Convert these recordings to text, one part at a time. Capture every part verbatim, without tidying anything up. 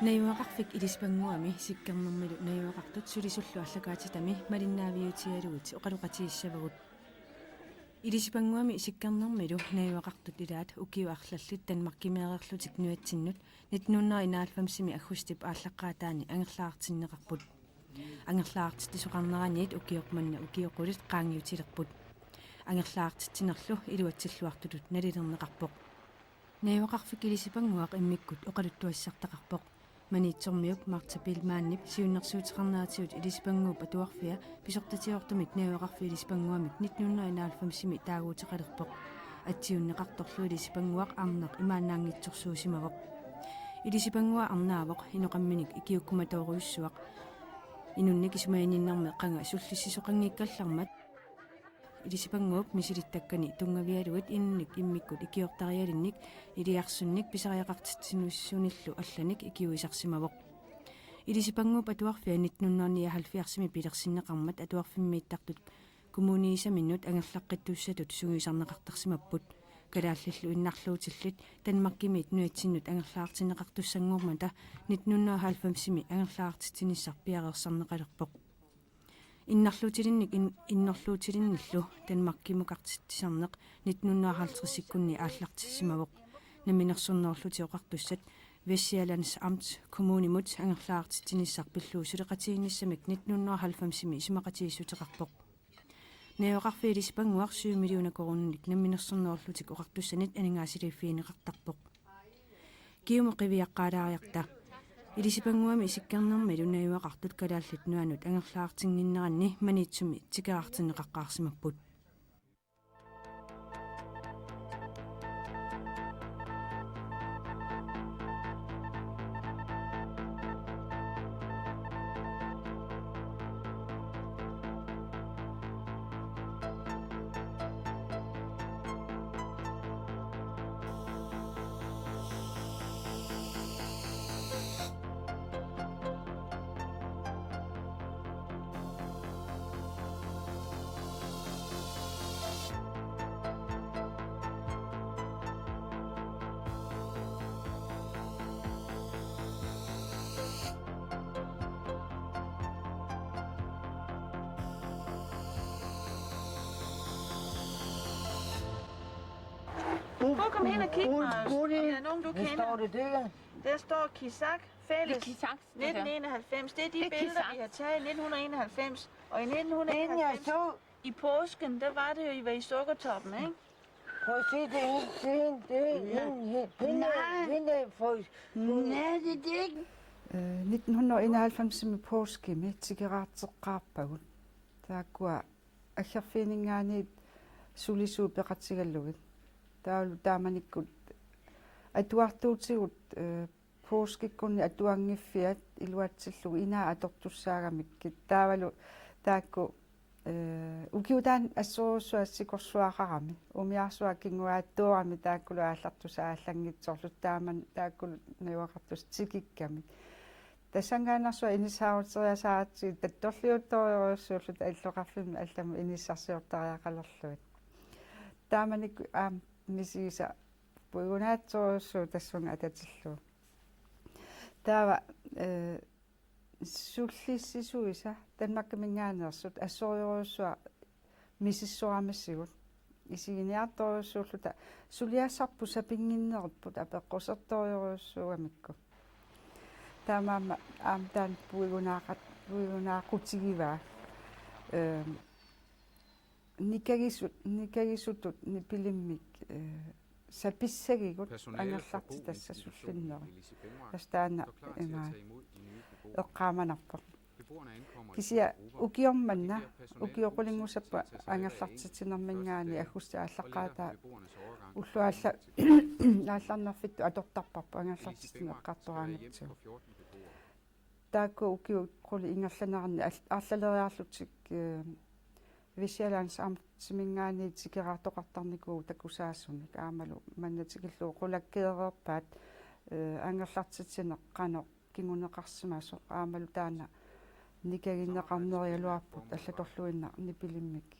Najugaqarfik Ilisipannguami Sikkernermilu najugaqartut sulisullu aallakaatitami malinnaaviutigalugit oqaloqatigiissavagut. Ilisipannguami Sikkernermilu najugaqartut ilaat ukiut arlallit Danmarkimeereerlutik nunatsinnut nitten hundrede enoghalvfemsimi aggustip aallaqqaataani angerlaartinneqarput. Angerlaartitsisoqarneraniit ukiut qulit qaangiutilerput. Angerlaartitsinerlu iluatsilluartutut nalilerneqarpoq. Najugaqarfik Ilisipannguaq immikkut oqaluttuassartaqarpoq. Maniitsormiup Martha Biilmannip siunnersuuteqarneratigut Ilisipannguup Atuarfia pisortatigoortumik najugaqarfik Ilisipannguamik nitten hundrede enoghalvfemsimi taaguuteqalerpoq. Atsiunneqartorlu Ilisipannguaq arnaq imaannaanngitsorsuusimavoq. Ilisipannguaq arnaavoq inoqamminik ikiuukkumatoorujussuaq. Inunnik isumaginninnermi qanga sullissisoqanngikkallarmat Ilisipannguup misilittakkani tunngavigalugit inunnik immikkut ikiortarialinnik iliarsunnik pisariaqartitsinersunillu allanik ikiuisarsimavoq. Ilisipannguup Atuarfia nitten hundrede nioghalvfjerdsimi pilersinneqarmat atuarfimmiittartut kommuniisaminnut angerlaqqittussatut sungiusarneqartarsimapput. Kalaallillu innarluutillit Danmarkimiit nunatsinnut angerlaartinneqartussanngormata nitten hundrede halvfemsimi angerlaartitsinissaq piareersarneqalerpoq. Innarluutilinnik in-, innerluutilinnillu Danmarkimukartitsisarneq nitten hundrede halvtredsikkunni aallartissimavoq. Namminersornerullutik Oqartussat Vestsjællands Amt kommunimut angerlaartitsinissaq pillugu suleqatigiinnissamik nitten hundrede halvfemsimi isumaqatigiissuteqarpoq. Najugaqarfik Ilisipannguaq syv millioner koruuninik Namminersornerullutik Oqartussanit aningaasaliiffigineqartarpoq. Kiumut qiviaqqaalaariarta. Ilisipannguami Sikkernermilu najugaqartut Kalaallit Nunaannut angerlaartinnginneranni Maniitsumi tikeraartinneqaqqaarsimapput. Prøv at komme hen og kigge, Marius, om der er nogen, du kender. Hvad står det der? Der står Kisak Fælles nitten enoghalvfems. Det er de billeder, vi har taget i nitten hundrede enoghalvfems. Og i nitten hundrede enoghalvfems, i påsken, der var det jo, I var i Sukkertoppen, ikke? Prøv at se, det er en, det er en, det er en, hende, hende, hende, prøv. Nej, det er det ikke. Nitten hundrede enoghalvfems-imi påskimi tikeraarteqqaarpagut. Taakkua aggerfiginingaanniit sulisuut peqatigalugit. Taavalu taamanikkut atuartuutigut påskikkunni atuanngiffiat iluatsillugu inaa atortussaagamikkit. Taavalu taakku ukiutaan assorujussuaq sikorsuaqarami. Umiarsuaq kinguaattoorami taakkulu aallartusaat allanngitsorlu taaman taakkulu najugaqartussat tikikkamik. Tassanngaannarsuaq inissaaruteriasaaratsigit tattorliuttorujorujussuulluta illoqarfimmi allamut inissarsiortariaqalerlugit. Taamanikkut aamma misigisaq puigunaatsorujussuuvoq tassunga atatillugu. Taava sullissisuisa Danmarkiminngaanneersut assorujorujussuaq misissoramisigut. Isiginiartorujussuulluta suliassarput sapinnginneripput apeqqusertorujorujussuugamikku. Taamaammat aamma taanna puigunaaqat puigunaaqutigivaa. Nikagisut nikagisutut nipilimmik sapissagigut angerlartitassat sullinnerit. Tassa taanna imaat eqqaamanarpoq. Kisianni ukioq manna ukiut qulinngusappat angerlartitsinerminngaanniit aggustip aallaqqaataa ulloq aalla aallarnerfittut atortarparput angerlartitsineq eqqartoraangatsigu. Taakku ukiut qulit ingerlaneranni arlaleriarlutik Vestsjællands Amtiminngaanniit tikeraartoqartarnikuuvugut takusaasumik aammalu manna tikillugu qulakkeereerpaat angerlartitsineq qanoq kinguneqarsimasoq aammalu taanna nikagineqarnerigaluarput allatorluinnaq nipilimmik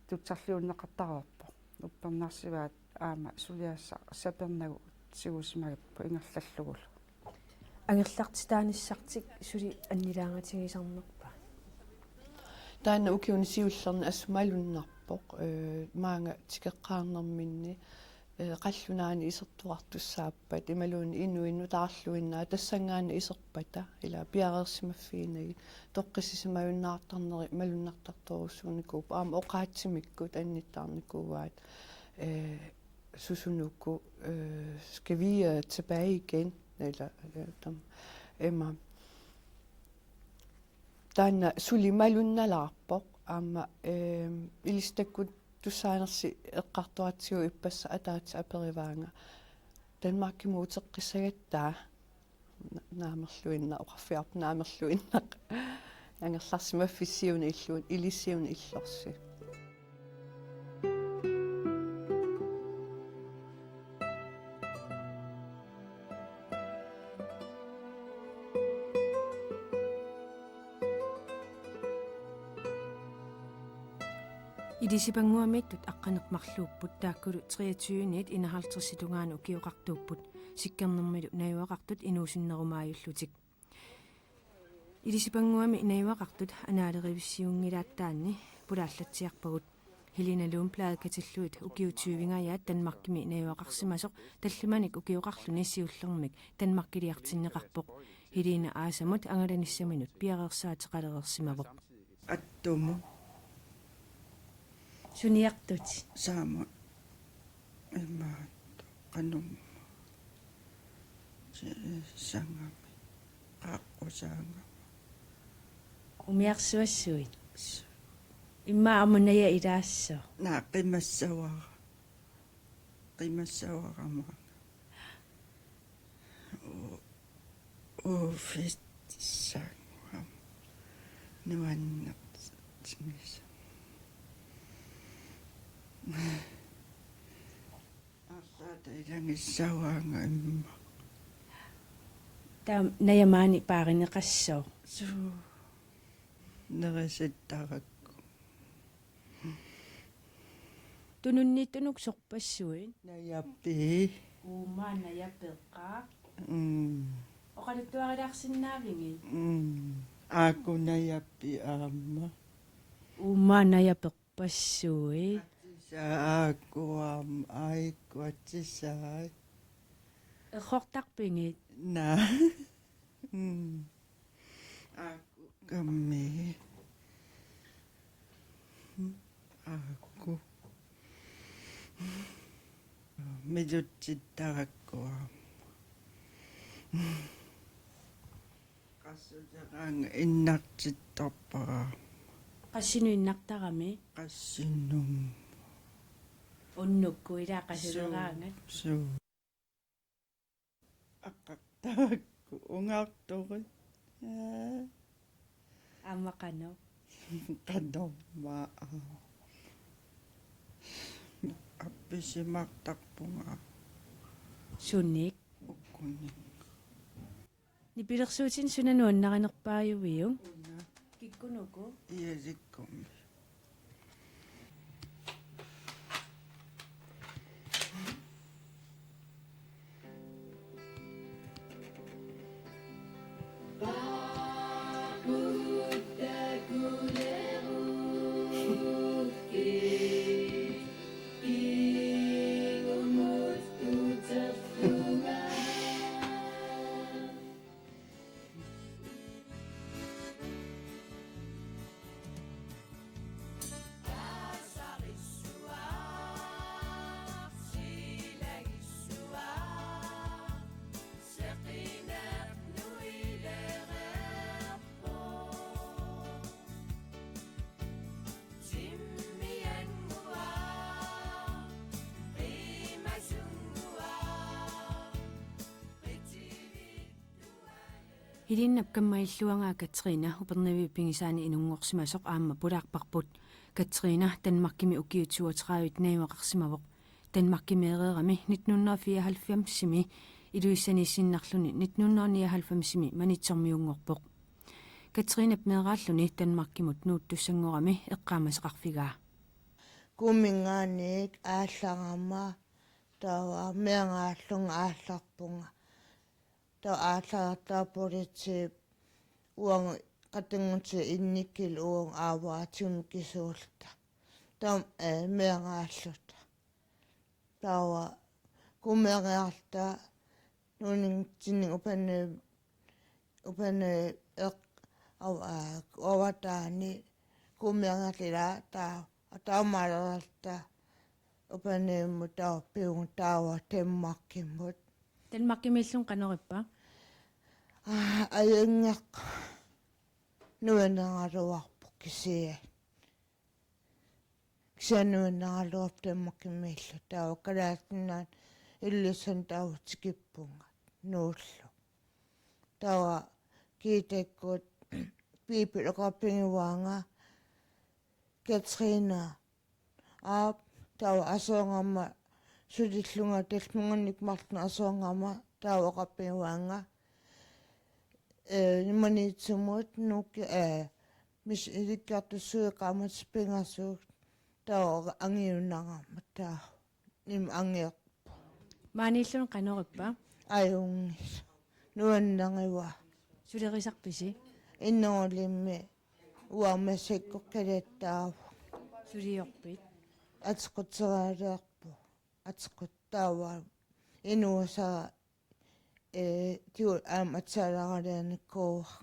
tutsarliunneqartareerpoq uppernarsivaat aamma suliassaq sapernagu tigusimagipput ingerlallugulu. angerlartitaanissartik suli annilaangatigisarnerpa? Taanna ukiuni siullerni assut malunnarpoq, ee, maanga tikeqqaarnerminni, ee, qallunaanut isertuartussaappat, imaluunniit inuit nutaarluinnaat tassanngaannaq iserpata, ila piareersimaffiginagit, toqqissisimajunnartarneri malunnartartorujussuunikuupput, aamma oqaatsimikkut annittaarnikuuaat, ee, susunuku, ee, skal vi, øh, tilbage igen? Eller, øh, dem, Emma. Taanna suli malunnalaarpoq, aamma, ehm, ilissi takkuttussaanersi eqqartoratsigu ippassaq ataatsip aperivaanga: Danmarkimut uteqqissagatta? Na-, naamerluinnaq, oqarfigaarput naamerluinnaq. Angerlarsimaffissi siuni illuun, ilissi siuni illorsi. Ilisipannguamiittut aqqaneq-marluupput, taakkulu treogtyve-niit enoghalvtreds-it tungaanut ukioqartuupput, Sikkernermilu najugaqartut inuusunnerumaajullutik. Ilisipannguami najugaqartut anaalerivissujunngilaattaanni pulaallatsiarpagut. Helena Lundblad katillugit ukiut tyvengajaat Danmarkimi najugaqarsimasoq tallimanik ukioqarluni siullermik Danmarkiliartinneqarpoq. Helena aasamut angalanissaminut piareersaateqalereersimavoq. Attumu. Suniartutit? Saamut. Imaattoq, qanumma. Si-, sangami. Qaqqusaangama. Umiarsuassuit? S-. Immaqa aamma naja ilaassooq? Naa, qimassavara. Qimassavara maanga. U-, uuffigissaannguamik nuannertigisaq. Arlaata ilagissavaanga immaqa. Taava naja maani paarineqassooq? Suu. Nerisittarakku. Tununniittunuk sorpassuit? Najapi. Uuma najapeqqa. Mm. Oqaluttuarilaarsinnaavigit? Mm. Aaku najapi aamma. Uuma najapeqpassuit? Atisa aaku aamma, aiku atisai. Errortarpigit? Naa. Mm. Aaku kammi. Aaku. Milutsittarakku aamma. Qassuteqaanga innartittarpara aamma. Qassinut innartarami? Qassinut. Unnukkut ila qasuleraangat. Suu. Suu. Aqqartarakku ungartorit. Aa. Aamma qanoq? Qanormaa aamma. Appisimartarpunga. Sunik? Ukunik. Nipilersuutinik suna nuannarinerpaajuviuk? Una. Kikkunuku? Ialikkumi. Helinnap kammalilluagaa Katrine Upernaviup pigisaani inunngorsimasoq aamma pulaarparput. Katrine Danmarkimi ukiut syvogtredive najugaqarsimavoq. Danmarkimeereerami nitten hundrede fireoghalvfems-imi Ilulissaniissinnarluni nitten hundrede nioghalvfems-imi Maniitsormiunngorpoq. Katrinep meeraalluni Danmarkimut nuuttussanngorami eqqaamasaqarfigaa. Kuminngaanniit aallarama taava meeraallunga aallarpunga. Taava aallaqqaammut politiit uagut qatanngutit innikkillu uagut aavaa timmikisuulluta. Taava, eh, meeraalluta. Taava kummeriarluta nuunninngitsunik Upernavik, Upernavik eq-, av-, aa, avataani kummeriarluta taava, taava maaleriarluta Upernavimmut taava pivugut taava Danmarkimut. Danmarkimiillunga qanoq ippa? Aa, ajunngeq nuanneraluarpoq kisianni. Kisianni nuanneraluarpoq Danmarkimiilluta, taava Kalaallit Nunaanni Ilulissani taava tikippunga Nuullu. Taava Kiitakkut Biibi oqarfigivaanga Katrine. Aap, taava asoorngama sulillunga tallimanngornermik marlunnik asoorngama taava oqarfigivaanga, eh, Maniitsumut Nuuk-, eh, Mis Ilikkartussuit qaammatit pingasut taava angiunnarama taava. Nim angeerpoq. Maaniillunga qanoq ippa? Ajunngilaq. Nuannerivara. Sulerisarpisi? Innerulimmi uanga massakkut qalattaavoq. Suliorpit? Ateqquterialerpoq. Ateqqut taava inuusara, eh, tiu aamma atsaaleraanikuuara.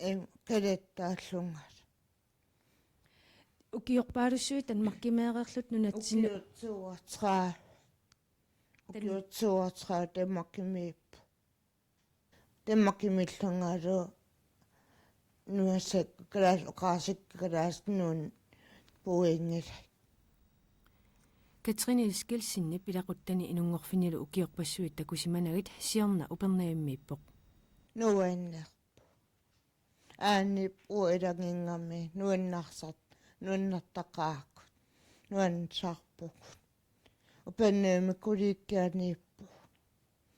Em, qalattaallunga. Ukiorpaalussuit Danmarkimeereerlutit nunatsinni? Ukiut toogtredive. Dan- Ukiut toogtredive Danmarkimiippoq. Danmarkimiillungalu nuannersakka kalaallit oqaasakka Kalaallit Nunaanni puinngilaat. Katrine Eskildsenip ilaquttani inunngorfinnilu ukiorpassuit takusimanagit siorna Upernavimmiippoq. Nuannerpoq. Aanip uagut ilaginngami nuannarsart-, nuannertaqaagut, nuannarsarpugut. Upernavimmi kollegianiippugut.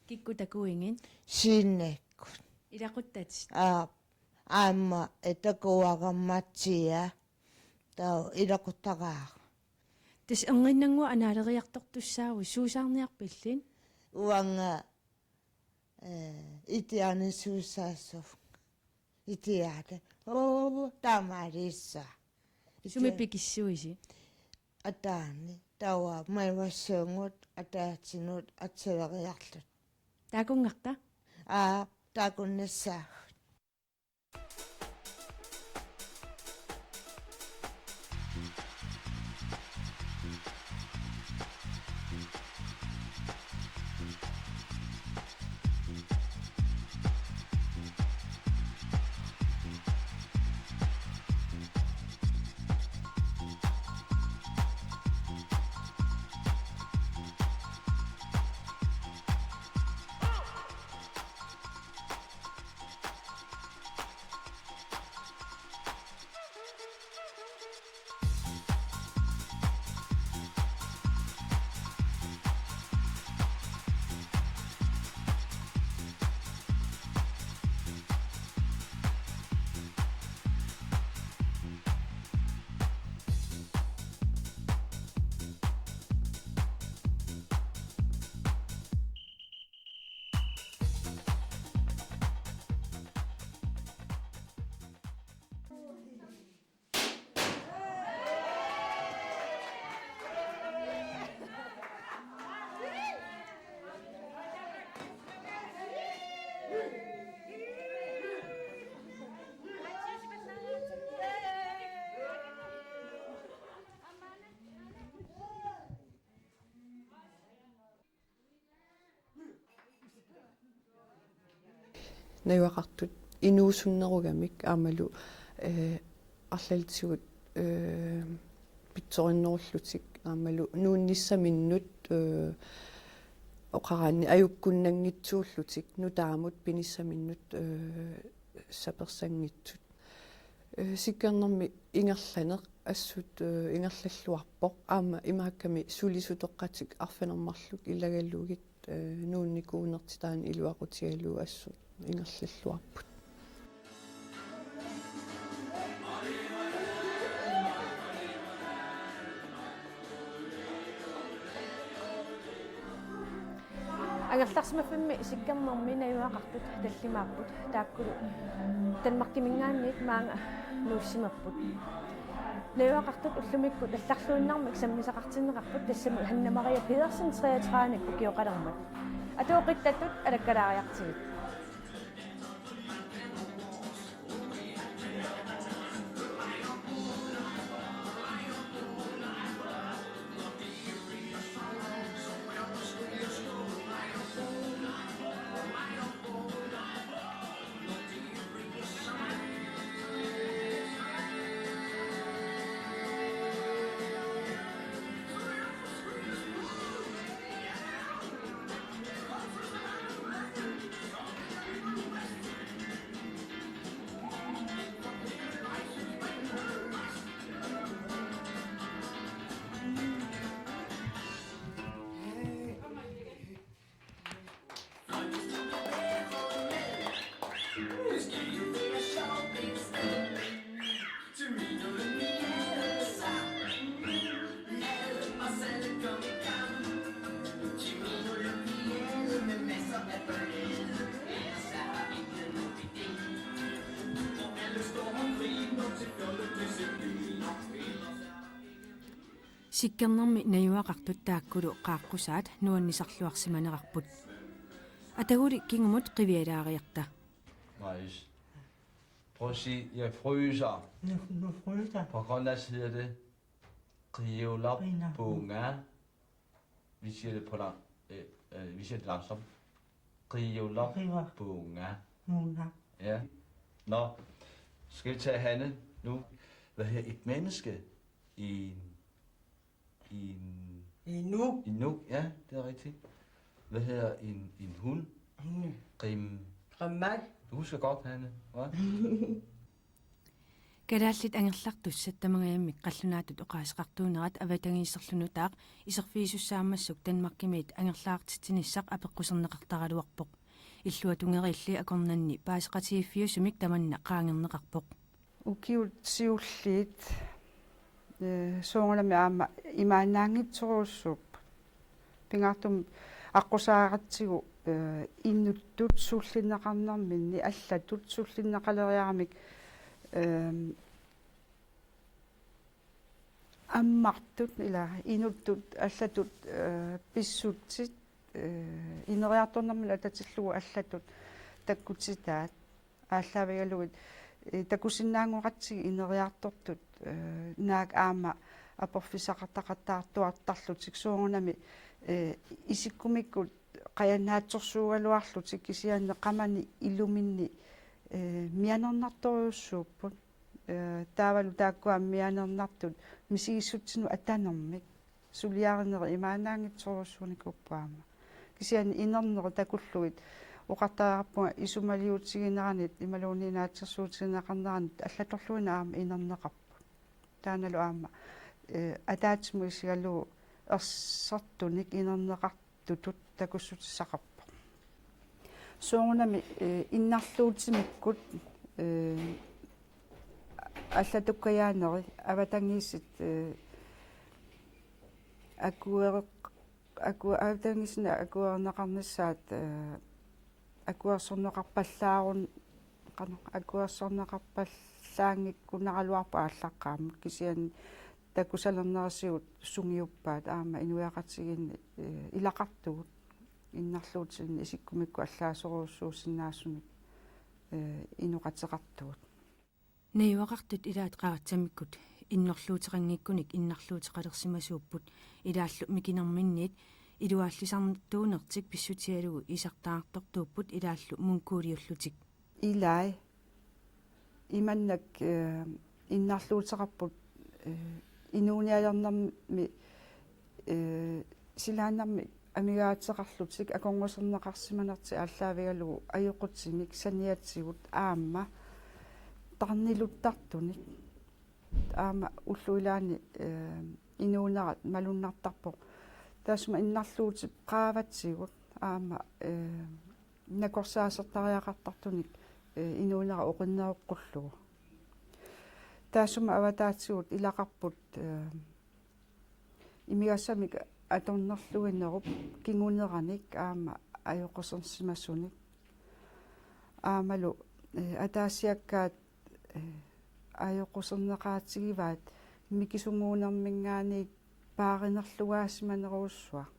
Kikkut takuigit? Siinakkut. Ilaquttatit? Aap, aamma, eh, takuarama Mattia, taava ilaquttaraara. Tassa erniinnannguaq anaaleriartortussaavusi, suusaarniarpillit? Uanga, eh, itiaani suusaassuunga. Itiaata. Oo, taamaaliissaa. Sumi pikissuisi? Ataani, taava Maivassiunnut, ataatinut, atsileriarluta. Taakunngarta? Aa, taakunnassaagut. Najugaqartut inuusunnerugamik aammalu, eh, arlalatigut, eh, pitsorinnerullutik aammalu nuunnissaminnut, eh, oqaraanni ajukkunnanngitsuullutik nutaamut pinissaminnut, eh, sapersanngitsut. Eh, sikkernermi ingerlaneq assut, eh, ingerlalluarpoq. Aamma imaakkami sulisutoqqatik arfineq-marluk ilagalugit, eh, nuunnikuunertik taanna iluaqutigalugu assut ingerlalluarput. Angerlarsimaffimmi Sikkernermi najugaqartut tallimaapput, taakkulu Danmarkiminngaanniit maanga nuussimapput. Najugaqartut ullumikkut allarluinnarmik sammisaqartinneqarput, tassami Hanna Maria Pedersen treogtredive ukioqalermat. Atooqittatut alakkalaariartigit. Sikkernermi najugaqartut taakkulu qaaqqusaat nuannisarluarsimaneqarput. Ataguli kingumut qivialaariarta. Nice. Prøv at sige, jeg fryser. Nu, nu fryser. På grønlandsk hedder det qiulorpunga. Vi siger det på lang, øh, øh, vi siger det langsomt. Qiulorpunga. Qiulorpunga. Ja. Nå, skal vi tage Hanne nu? Hvad hedder et menneske i en, i en Inuk. Inuk, ja, det er rigtigt. Hvad hedder en, en hund? Hund. Qim. Qimmat. Du husker godt, Hanne, hva'? Kalaallit angerlartussat tamangajammik qallunaatut oqaaseqartuunerat avatangiiserlu nutaaq iserfigisussaammassuk Danmarkimiit angerlaartitsinissaq apeqquserneqartaraluarpoq. Illuatungeriilli akornanni paaseqatigiiffiusumik tamanna qaangerneqarpoq. Ukiut siulliit, eh, soorunami aamma imaannaanngitsorujussuupput. Pingaartumik aqqusaaratsigu, eh, inuttut sullinneqarnerminni allatut sullinneqaleriaramik, ehm, ammartut ila inuttut allatut, eh, pissutsit, eh, ineriartornermini atatillugu allatut takkutitaat. Aallaavigalugit, eh, takusinnaanngoratsigit ineriartortut, eh, naak aamma aporfissaqartaqattaartuartarlutik soorunami, eh, isikkumikkut qajannaatsorsuugaluarlutik kisianni qamani iluminni, eh, mianernartorujussuupput. Eh, taavalu taakkua mianernartut misigissutsinut atanermik suliarinerit imaannaanngitsorujussuunikuupput aamma. Kisianni inerneri takullugit oqartariaqarpunga isumaliutigineranit imaluunniit naatsorsuutigineqarneranit allatorluinnaq aamma inerneqarput. Taannalu aamma, eh, ataatsimut isigalugu ersertunik inerneqartutut takussutissaqarpoq. Soorunami, eh, innarluutimikkut, eh, allatukkajaaneri avatangiisit, eh, akuereq-, aku-, avatangiisinni akuerineqarnissaat, eh, akuersorneqarpallaarun-, qanoq, akuersorneqarpallaanngikkunaraluarpoq aallaqqaammut kisianni takusalernerisigut sungiuppaat aamma inuiaqatigiinni, eh, ilaqartugut innarluutinni isikkumikkut allaasorujussuusinnaasumik, eh, inoqateqartugut. Najugaqartut ilaat qaratsamikkut innerluuteqanngikkunik innarluuteqalersimasuupput ilaallu mikinerminniit iluaallisartuunertik pissutigalugu isertartortuupput ilaallu munkuuliullutik. Ilai. Imannak, eh, innarluuteqarput, eh, inuunialernermi, eh, silaannarmik amigaateqarlutik akornuserneqarsimanertik aallaavigalugu ajoqutimik saniatigut aamma tarniluttartunik. Aamma ullut ilaanni, eh, inuunerat malunnartarpoq. Taassuma innarluutip qaavatigut aamma, eh, nakorsaasertariaqartartunik, eh, inuunera oqinneroqqullugu. Taassuma avataatigut ilaqarput, eh, imigassamik atornerluinerup kinguneranik aamma ajoqusersimasunik. Aammalu, eh, ataasiakkaat, eh, ajoquserneqaatigivaat mikisunnguunerminngaanniit paarinerlugaasimanerujussuaq.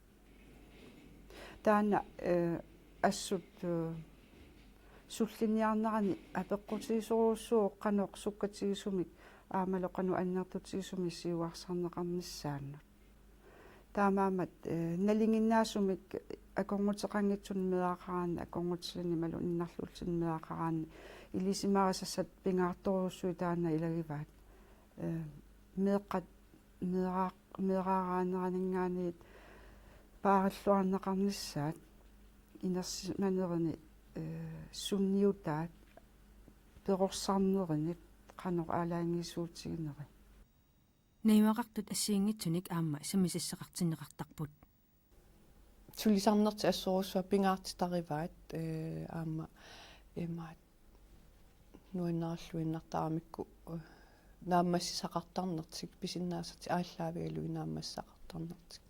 Taanna, eh, assut, eh, sullinniarnerani apeqqutigisorujussuuvoq qanoq sukkatigisumik aammalu qanoq annertutigisumik siuarsarneqarnissaannut. Taamaammat, eh, nalinginnaasumik akornuteqanngitsunik meeraqaraanni, akornutilluni imaluunniit innarluutilluni meeraqaraanni ilisimarisassat pingaartorujussuit taanna ilagivaat. Eh, meeqqat meeraa-, meeraaraaneraninngaanniit paarilluarneqarnissaat inersimanerini, eh, sunniutaat perorsarnerinit qanoq aalajangiisuutigineri. Najugaqartut assigiinngitsunik aamma sammisassaqartinneqartarput. Sulisarnertik assorujussuaq pingaartitarivaat, eh, aamma imaat nuannaarluinnartaramikku, eh, naammassisaqartarnertik pisinnaasat aallaavigalugit naammassisaqartarnertik.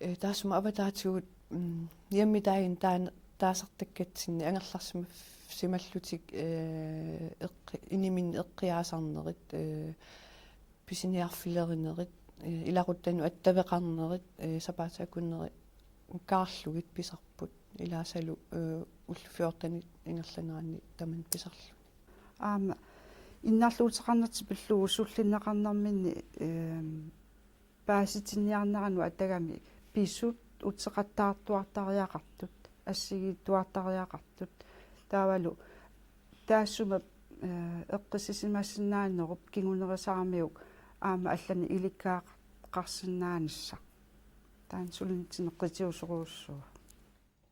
Eh, taassuma avataatigut, mm, hjemmedagini taan-, taasartakkatsinni angerlarsimassimallutik, eh, eqqi-, iniminni eqqiaasarnerit, eh, pisiniarfilerinerit, eh, ilaquttanut attaveqarnerit, eh, sapaatip akunneriikkaarlugit pisarput. Ilaasalu, eh, ullut fjortenit ingerlaneranni tamanna pisarluni. Aamma innarluuteqarnertik pillugu sullinneqarnerminni, ehm, paasitinniarneranut atagami pisut uteqattaartuartariaqartut, assigiittuartariaqartut. Taavalu taassuma, eh, eqqissisimassinnaanerup kingunerisaramiuk aamma allanik ilikkagaqarsinnaanissaq. Taanna sulinitsineq qitiusorujussuuvoq.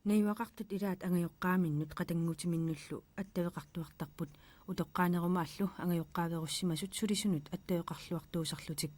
Najugaqartut ilaat angajoqqaaminnut qatanngutiminnullu attaveqartuartarput, utoqqaanerumaallu angajoqqaaverussimasut sulisunut attaveqarluartuusarlutik.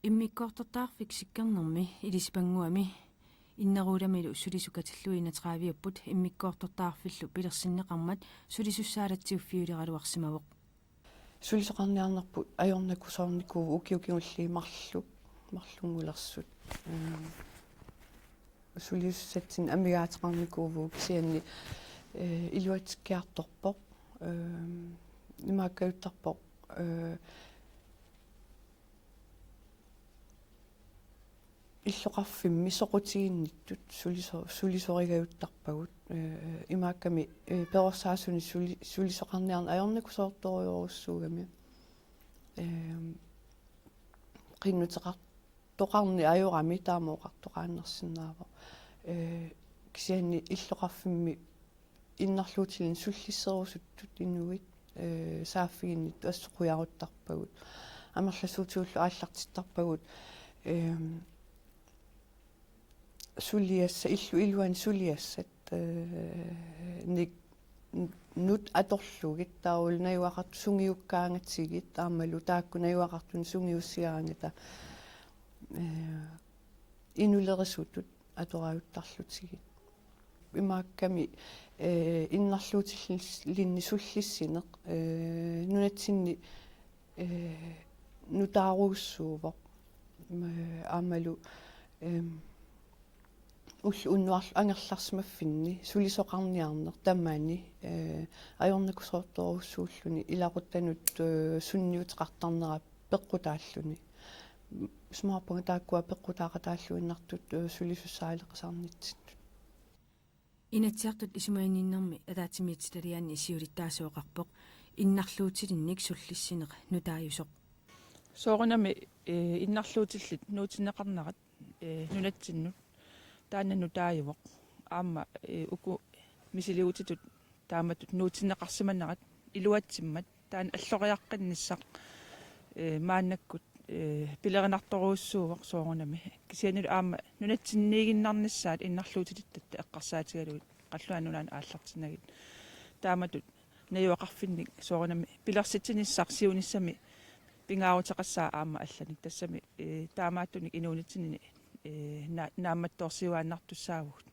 Immikkoortortaqarfik Sikkernermi ilisipannguami inneruulamilu sulisut katillugit enogtrediveorput immikkoortortaqarfillu pilersinneqarmat sulisussaalatsiuffiuleraluarsimavoq. Sulisoqarniarnerput ajornakusoornikuuvoq ukiut kingulliit marluk, marlunngulersut. Ehm, sulisussatsinnik amigaateqarnikuuvugut kisianni, eh, iluatsikkiartorpoq. Ehm, imaakkajuttarpoq, eh, illoqarfimmi soqutiginnittut suliso-, sulisorigajuttarpagut, eh, imaakkami, eh, perorsaasunik suli-, sulisoqarniarneq ajornakusoortorujorujussuugami. Ehm, qinnuteqartoqarneq ajorami taama oqartoqaannarsinnaavoq. Eh, kisianni illoqarfimmi innarluutilinnut sullisserusuttut inuit, eh, saaffiginnittut assut qujaruttarpagut. Amerlasuutigullu aallartittarpagut, ehm, suliassat, illup iluani suliassat, eh, nik-, nut atorlugit taavalu najugaqartut sungiukkaangatsigit aammalu taakku najugaqartunik sungiussigaangata, eh, inulerisutut atorajuttarlutigit. Imaakkami, eh, innarluutillinnik sullissineq, eh, nunatsinni, eh, nutaarujussuuvoq. Eh, aammalu, em, ulloq unnuarlu angerlarsimaffinni sulisoqarniarneq tamani, eh, ajornakusoortorujussuulluni ilaquttanut, eh, sunniuteqartarnera peqqutaalluni. Isumaqarpunga taakkua peqqutaaqataalluinnartut, eh, sulisussaaleqisarnitsinnut. Inatsisartut isumaginninnermi ataatsimiititaliani siulittaasuusoq oqarpoq innarluutilinnik sullissineq nutaajusoq. Soorunami, eh, innarluutillit nuutinneqarnerat, eh, nunatsinnut taanna nutaajuvoq. Aamma, eh, uku misiliutitut taamatut nuutinneqarsimanerat iluatsimmat taanna alloriaqqinnissaq, eh, maannakkut, eh, pilerinartorujussuuvoq soorunami. Kisianni aamma nunatsinniiginnarnissaat innarluutilittatta eqqarsaatigalugit Qallunaat Nunaannut aallartinnagit. Taamatut najugaqarfinnik soorunami pilersitsinissaq siunissami pingaaruteqassaaq aamma allanik. Tassami, eh, taamaattunik inuunitsinnini ee, na-, naammattoorsiuaannartussaavugut.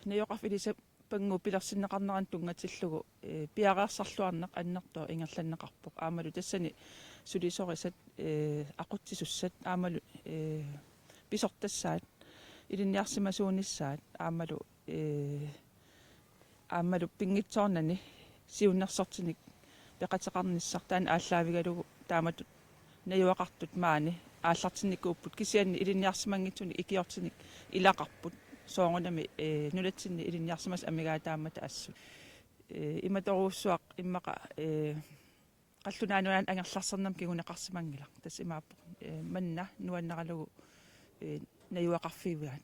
Najugaqarfik Elisabeth Pannguup pilersinneqarnerani tunngatillugu, ee, piareersarluarneq annertooq ingerlanneqarpoq. Aammalu tassani sulisorisat, ee, aqutsisussat, aammalu, ee, pisortassaat, ilinniarsimasuunissaat, aammalu, ee, aammalu pinngitsoornani siunnersortinik peqateqarnissaq taanna aallaavigalugu taamatut najugaqartut maani aallartinnikuupput, kisianni ilinniarsimanngitsunik ikiortinik ilaqarput soorunami, ee, nunatsinni ilinniarsimasut amigaataammata assut. Ee, imatorujussuaq immaqa, ee, Qallunaat Nunaanni angerlarsernermik kinguneqarsimanngilaq. Tassa imaappoq, ee, manna nuannaralugu, ee, najugaqarfigivaat,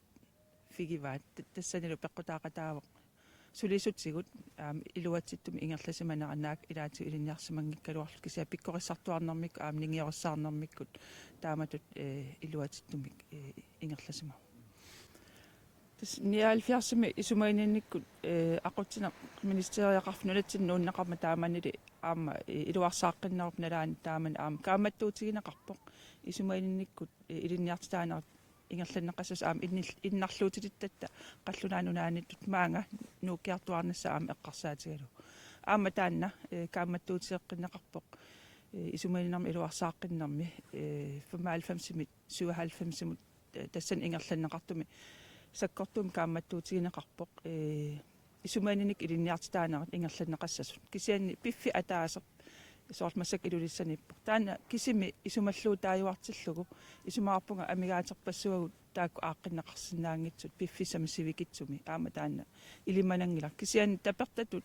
figivaat. Ta-, tassanilu peqqutaaqataavoq sulisutigut, aam, iluatsittumik ingerlasimanera naak ilaatigut ilinniarsimanngikkaluarlutik, kisianni pikkorissartuarnermikkut, aam, ningiorissaarnermikkut taamatut, ee, iluatsittumik, ee, ingerlasimavoq. Tassa nioghalvfjerdsimi isumaginninnikkut, ee, aqutsineq ministeriaqarfik nunatsinni nuunneqarmat taamanili aamma, ee, iluarsaaqqinnerup nalaani taamani aamma kaammattuutigineqarpoq. Isumaginninnikkut, ee, ilinniartitaanerat ingerlanneqassasoq aamma innil-, innarluutilittatta Qallunaat Nunaanniittut maanga nuukkiartuaarnissaa aamma eqqarsaatigalugu. Aamma taanna, ee, kaammattuutigeqqinneqarpoq, ee, isumaginninnermi iluarsaaqqinnermi, ee, femoghalvfemsimit syvoghalvfemsimut, ee, tassani ingerlanneqartumi sakkortuumik kaammattuutigineqarpoq, ee, isumaginninnikkut ilinniartitaanerat ingerlanneqassasut. Kisianni piffissaq ataaseq soorlu massakkut Ilulissaniippoq. Taanna kisimi isumalluutaajuartillugu isumaqarpunga amigaaterpassuagut taakku aaqqinneqarsinnaanngitsut piffissami sivikitsumi, aamma taanna ilimananngilaq. Kisianni tapertatut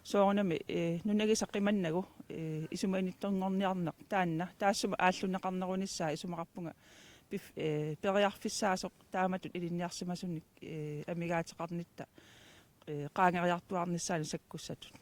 soorunami, ee, nunagisa qimannagu, ee, isumaginnittunngorniarneq taanna taassuma aallunneqarnerunissaa isumaqarpunga pif-, ee, periarfissaasoq taamatut ilinniarsimasunik, ee, amigaateqarnitta, ee, qaangeriartuaarnissaanut sakkussatut.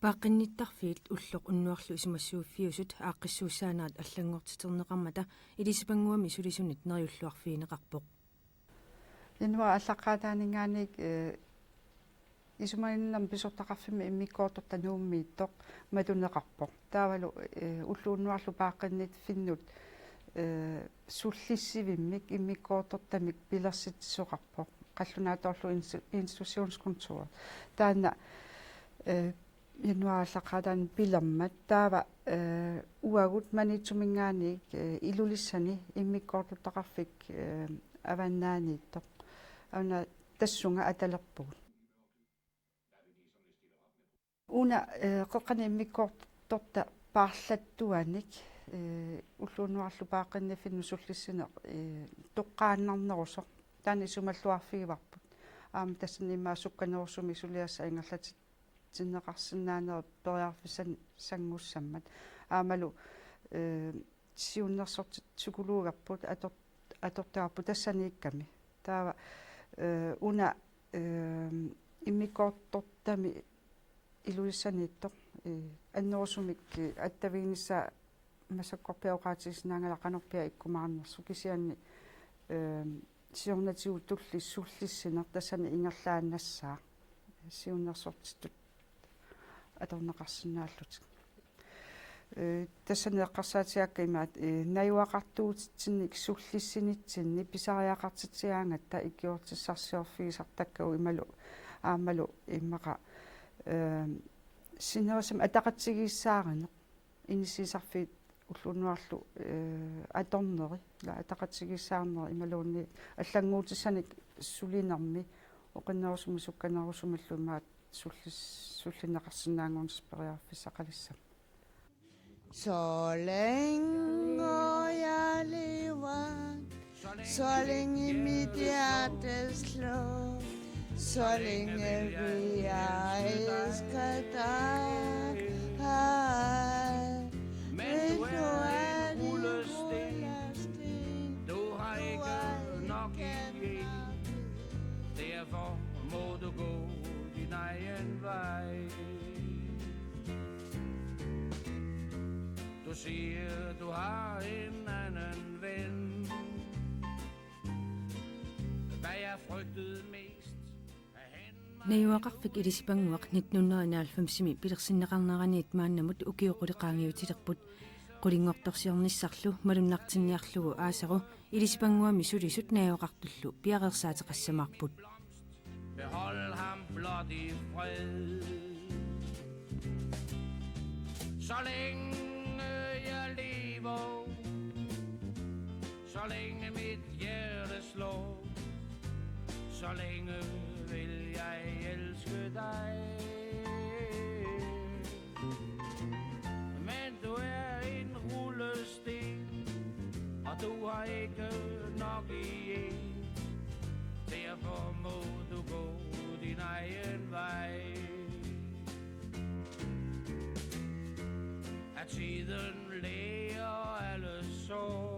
Paaqqinnittarfiit ulloq unnuarlu isumassuiffiusut aaqqissuussaanerat allanngortiterneqarmata Elisabeth Pannguami sulisunit neriulluarfigineqarpoq. Januaarip aallaqqaataaninngaanniit, ee, isumaginninnermi pisortaqarfimmi immikkoortorta Nuummiittoq matuneqarpoq. Taavalu, ee, ulloq unnuarlu paaqqinnittarfinnut, ee, sullissivimmik immikkoortortamik pilersitsisoqarpoq. Qallunaatoorlugu insti-, institutionskontor. Taanna, ee, januaarip aallaqqaataani pilermat taava, ee, uagut Maniitsuminngaanniit, ee, Ilulissani immikkoortortaqarfik, ee, Avannaaniittoq. Avannaani tassunga atalerpugut. Una, ee, qeqqani immikkoortorta paarlattuanik, ee, ulloq unnuarlu paaqqinnittarfinnut sullissineq, ee, toqqaannarnerusoq. Taanna isumalluarfigivarput. Aamma tassani immaqa sukkanerusumik suliassaq ingerlatit-, tinneqarsinnaanerit periarfissanngussammat. Aammalu, ee, siunnersortit psykologerput ator-, atortagarput tassaniikkami. Taava, ee, una, ee, immikkoortortami Ilulissaniittoq, ee, annerusumik, ee, attaviginissaa massakkorpiaq oqaatigisinnaanngilaq qanorpiaq ikkumaarnersoq, kisianni, ee, siornatigut tulliit sullissineq tassani ingerlaannassaaq siunnersortitut atorneqarsinnaallutik. Ee, tassani eqqarsaatigaakka imaat, ee, najugaqartuutitsinnik sullissinitsinni pisariaqartitsigaangatta ikiortissarsiorfigisartakkagut imalu aammalu immaqa, ee, sinerissami ataqatigiissaarineq, inissiisarfiit ulloq unnuarlu, ee, atorneri, ila ataqatigiissaarneri imaluunniit allannguutissanik sulinermi oqinnerusumik sukkanerusumillu imaat sullis-, sullinneqarsinnaanngornissaq periarfissaqalissammat. Så længe jeg lever, så længe mit hjerte slår, så længe vi er, elsker dig. Men du er en guldersten, du har ikke nok i Siger, du har en anden ven. Hvad jeg frygtede mest, at han mig Najugaqarfik Ilisipannguaq nitten hundrede enoghalvfemsimi pilersinneqarneraniit maannamut ukiut qulit qaangiutilerput. Qulinngortorsiornissarlu malunnartinniarlugu aasaru Ilisipannguami sulisut najugaqartullu piareersaateqassamaarput. Behold ham blot i fred. Så længe jeg lever, så længe mit hjerte slår, så længe vil jeg elske dig. Men du er en rullesten, og du har ikke nok i en. Derfor må du gå din egen vej. At tiden læger alle sår.